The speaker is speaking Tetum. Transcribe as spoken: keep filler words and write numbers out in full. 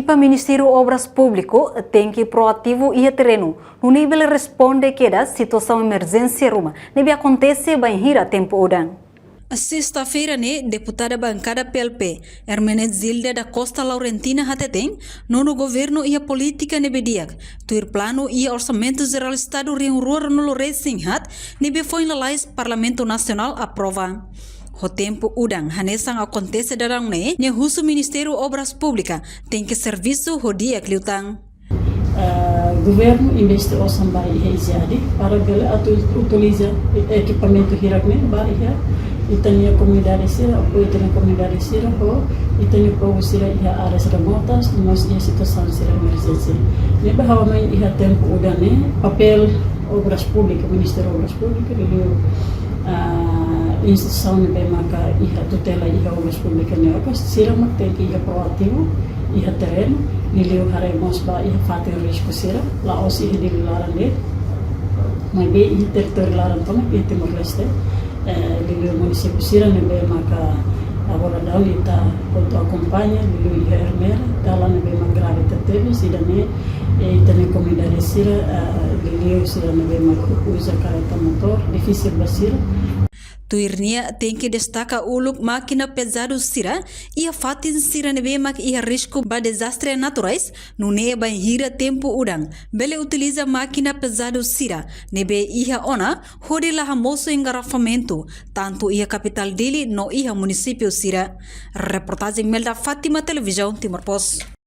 Ekipa Ministériu Obras Públiku tenke proativu iha terrenu, nune'e bele responde kedas situasaun emerjénsia ruma ne'ebé akontese bainhira tempu udan. Sesta-feira ne'e, deputada bankada P L P, Hermenegilda da Costa Laurentina hateten, nonu governu iha polítika ne'ebé di'ak, tuir planu iha Orsamentu Jerál Estadu rihun rua ruanulu resin haat, ne'ebé foin lalais Parlamentu Nasionál aprova. Ho tempu udan hanesan akontese daudaun ne'e, nia husu Ministériu Obras Públikas tenke servisu ho di'ak liután. Ah, governu investe osan ba iha estrada para bele atu utiliza ekipamentu hirak ne'e ba iha ita-nia komunidade sira, apoiu ita-nia komunidade sira ho ita-nia povu sira iha áreas remotas, no mós iha situasaun sira emerjénsia. Ne'ebé ha'u hanoin iha tempu udan ne'e, papél Obras Públikas, Ministériu Obras Públikas, liuliu, ah, instituisaun ne'ebé maka iha tutela iha Obras Públikas ne'e, oke, sira mak tenke iha proativu iha terrenu, liuliu haree mós ba iha fatin risku sira, la'ós iha Dili laran de'it, maibé iha territóriu laran tomak iha Timor-Leste, eh, liuliu munisípiu sira ne'ebé maka agora daudaun ita atu akompaña, liuliu iha Ermera, dalan ne'ebé mak grave tebes, ida-ne'e, eh, ita-nia komunidade sira, eh, liuliu sira ne'ebé mak uza kareta motór, difisil ba sira. Tuir nia, tenke destaka uluk mákina pezadu sira iha fatin sira ne'ebé mak iha risku ba dezastre naturais, nune'e bainhira tempu udan, bele utiliza mákina pezadu sira ne'ebé iha ona, hodi la hamosu engarrafamentu, tantu iha kapitál Dili no iha munisípiu sira. Reportajen Melda Fátima, Televizaun Timor Post.